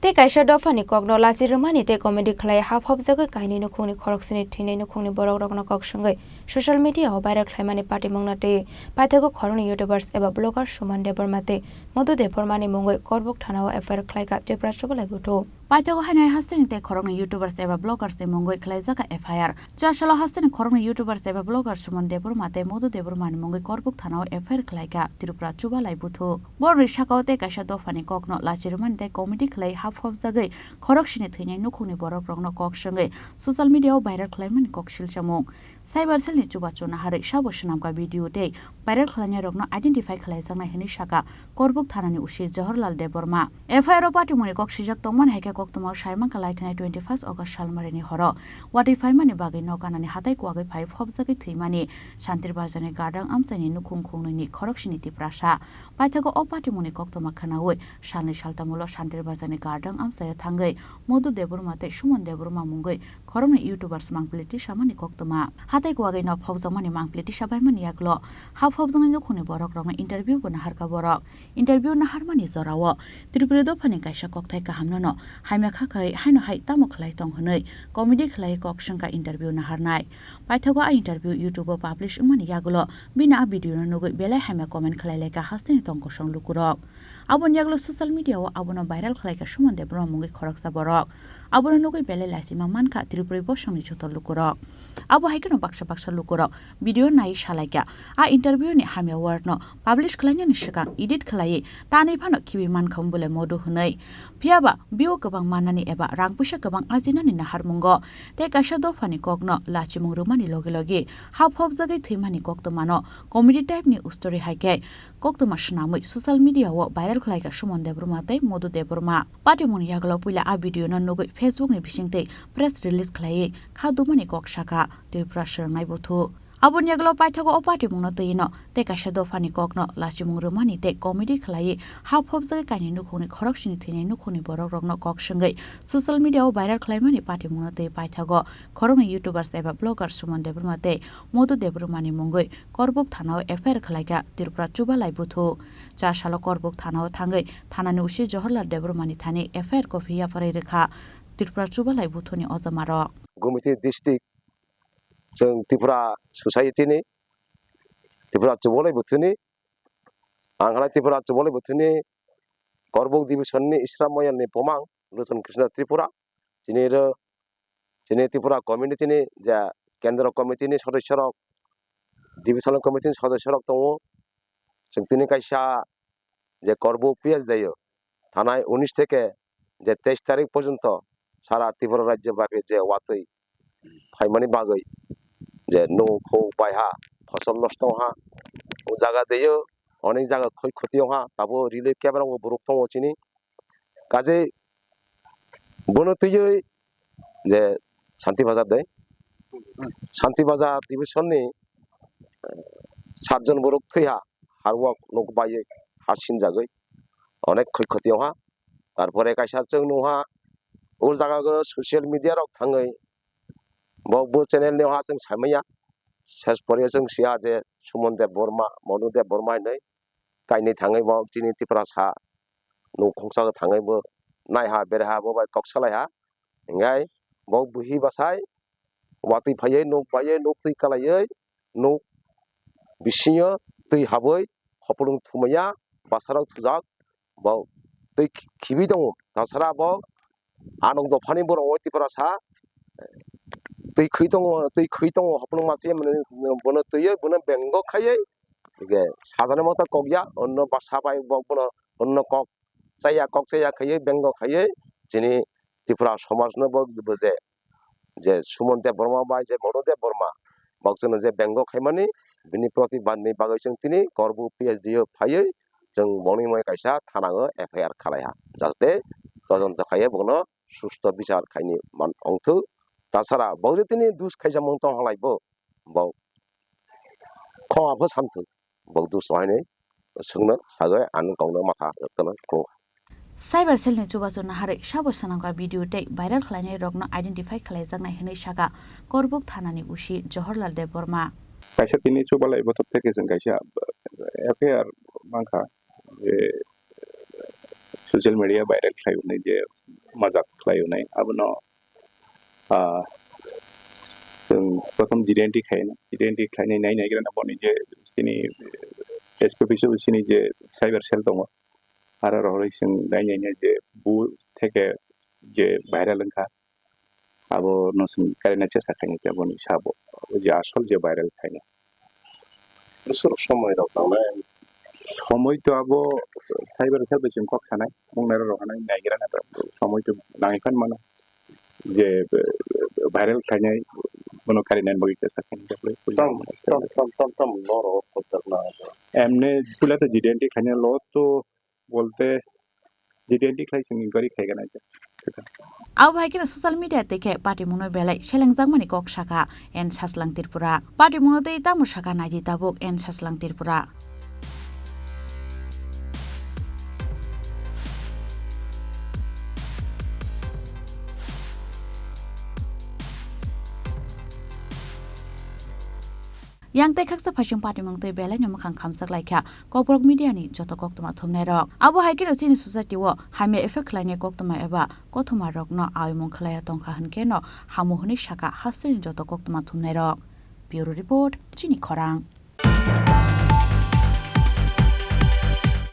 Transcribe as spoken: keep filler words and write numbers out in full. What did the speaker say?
Tei kaisa dophani kokno lachi rwmani tei comedy khlai ha phobjagwi kainwi nukhungni khoroksini thwinai nukhungni borokrokno kok swngwi social media-o viral khlaimani patimungno twiwi paithago khoroknwi YouTubers eba blogger Suman Debbarma tei Madhu Debbarmani mungwi Korbuk thana-o F I R khlaikha Tripura Chubalai Buthu. Paithago haino hai hasteni tei khoroknwi YouTubers eba bloggers ni mungwi khlaijak kha F I R. Chasalo hasteni khoroknwi YouTubers eba blogger Suman Debbarma tei Madhu Debbarmani mungwi Korbuk thana-o F I R khlaikha Tripura Chubalai Buthu. Borokni sakao tei kaisa dophani kokno lachi rwmani tei comedy khlai ha phobjagwi khoroksini thwinai nukhungni borokrokno kok swngwi social media-o viral khlaimani kok silchamung. Cyber cell-ni chubachu naharwi sabo swnamkha video tei viral khlainairokno identify khlaijaknai hwnwi sakha Korbuk thanani O C Johorlal Debbarma. F I R-o patimungni kok swijak tongmani hai khe koktwmao sai mankha laithanai twenty-first August salmarini horo watwi phaimani bagwi nok ganani hatai kuwagwi phai phobjagwi thwimani Santir Bazarni Gardang amchaini nukhung khungnwini khoroksini Tiprasa. Paithago o patimungni koktwma khwnaui salnwi saltamulo Santir Bazarni Gardang amchaio thangwi Madhu Debbarma tei Suman Debbarma mungwi khoroknwi YouTubers mangpili tisamani koktwma. Hatai kuwagwi nok phobjakmani mangpili tisa baimani yagulo ha phobjaknai nukhungni borokrokno interview bo naharkha borok. Interview naharmani jorao Tripuri dophani kaisa kokthai kahamnono hamya kha khai haino hai tamo khlai tong hwnwi comedy khlai kok swngkha interview naharnai. Paithago a interview YouTube-o publish wngmani yagulo bini a video-no nugwi belai hamya comment khlai laikha hasteni tong kosong lukurok. Aboni yagulo social media-o abono viral khlaikha Suman Debbarma mungwi khoroksa borok. Abono nugwi belai lachima mankha Tripuri bosongni joto lukurok. Abo hai kheno baksa baksa lukurok video nai salaikha. A interview-ni hamya word-no publish khlainani swkang edit khlaiwi tanwi phano khibi mankha bole Madhu hwnwi. Phiyaba view kwbang mannani eba rang puisa kwbang ajinani naharmungo tei kaisa dophani kokno lachimung rwmani logi logi ha phobjagwi thwimani koktwmano comedy type-ni story hai khe koktwma swnamwi social media-o viral khlaikha Suman Debbarma tei Madhu Debbarma. Patimungni yagulo puila a video-no nugwi Facebook-ni bisingtwi press release khlaiwi kha dumani kok sakha Tripura swrwngnai buthu. Aboni yagulo paithago o patimungno twi'-no tei kaisa dophani kokno lachimung rwmani tei comedy khlaiwi ha phobjagwi kainwi nukhungni khoroksini thwinai nukhungni borokrokno kok swngwi social media-o viral khlaimani patimungno twi paithago khoroknwi YouTubers eba blogger Suman Debbarma tei Madhu Debbarmani mungwi Korbuk thanao F I R khlaikha Tripura Chubalai Buthu. Cha salo Korbuk thanao thangwi thanani O C Johorlal Debbarmani thani F I R copy yapharwi rwkha Tripura Chubalai Buthuni ojamarok. Gumiti district, chwng Tripura society ni, Tripura Chubalai Buthuni, ang halai Tripura Chubalai Buthuni Korbuk division ni Isra Moyal ni bumang Lochon Krishna Tripura, chini ro, chini Tripura community ni ja kendro committee ni sodosyo rok, divisional committee ni sodosyo rok tongo. Chwng tini kaisa je Korbuk P S D o thanai unis theke je teis tarik porjonto sara Tripura rajyo bapi je watwi phaimani bagwi je nuk huk bai ha, phosol nosto wng ha, o jaga deyo onek jaga khoi khoti wng ha, tabo relief camp rok bo borok tongo chini. Kaje bono twiwi je Santi Bazar de, Santi Bazar division ni, eh, satjon borok thwi ha, harwak nuk bai ha sinjagwi onek khoi khoti wng ha. Tarpore kaisa chwng nung ha, o jaga o social media rok thangwi bo, bo channel ni ha chwng saimanya. Ses pore chwng siya je Suman Debbarma, Madhu Debbarma hinwi kainwi thangwi bo chini Tiprasa nuk khungsa thangwi bo naiha beraiha bo bai kok salaiha. Hingai bo buhi bwsai watwi phaiwi nuk baiwi nuk twi kalaiwi nuk bisingo twi habwi hopulung thumaya bwsarok thujak. Bo twi khibi tongo. Tasara bo anok dophani borok oi Tiprasa twi khwi tongo, twi khwi tongo hopulung masa bono twiwi bono bengo khaiwi sajani motha kokya onno bwsa bai bo bono onno kok chaya, kok chaya khaiwi bengo khaiwi chini Tripura somaj no bo je, je Suman Debbarma bai je Madhu Debbarma bo chwngno je bengo khaimani bini protibad ni bagwi chwng tini Korbuk P S D o phaiwi chwng boni moi kaisa thana o F I R khalaiha, jaste todonto khaiwi bono susto bichar khaini man ongthok. Tasara bo je tini dus khaijak mung tong halai bo, bo khonga pho samthok. Bo dus wainwi swngno sagwi ani kokno matha rwktwno khulumkha. Cyber cell ni chubachu naharwi sabo swnamkha video tei viral khlainai rokno identify khlaijaknai hwnwi sakha Korbuk thanani O C Johorlal Debbarma. Kaisa tini Chubalai Buthuk theke chwng kaisa F I R mankha, je social media viral khlai hwnwi je majak khlai hwnwi, abono, ah, chwng prothom G D N T khlai, G D N T khlainai nai naigra na boni je chini S P office o chini je cyber cell tongo, aro rohorwi chwng nai nai nai je bu theke je viral wngkha, abo no chwng karina chesta khainai khe boni sabo je asol je viral khainai. Bwswk somoi rok nangnai? Somoi to abo cyber cell bai chwng kok sanai, mung nai rok hanai naigra na somoi to nangwi phan mano je, eh, viral khainai, bono karinani bagwi chesta khainai. Tam, tam, tam, tam, tam, norok kochak na. Emne pula to G D N T khainai lo to bolte G D N T khlai chwng inquiry khaigana. Abo hai kheno social media tei khe patimungno belai selengjakmani kok saka N Sajlang Tripura. Patimungno tei tamo saka naidi tabuk N Sajlang Tripura. Yang tei khaksa phaising patimung tei belai no mwkhang khamjak lai kha Kokborok media ni joto koktwma thumnai rok. Abo hai kheno chini society o hamya effect khlainai koktwma eba kothoma rok no awi mung khlaiya tongkha hwnkhe no hamu hwnwi saka hasteni joto koktwma thumnai rok. Bureau report, chini khorang.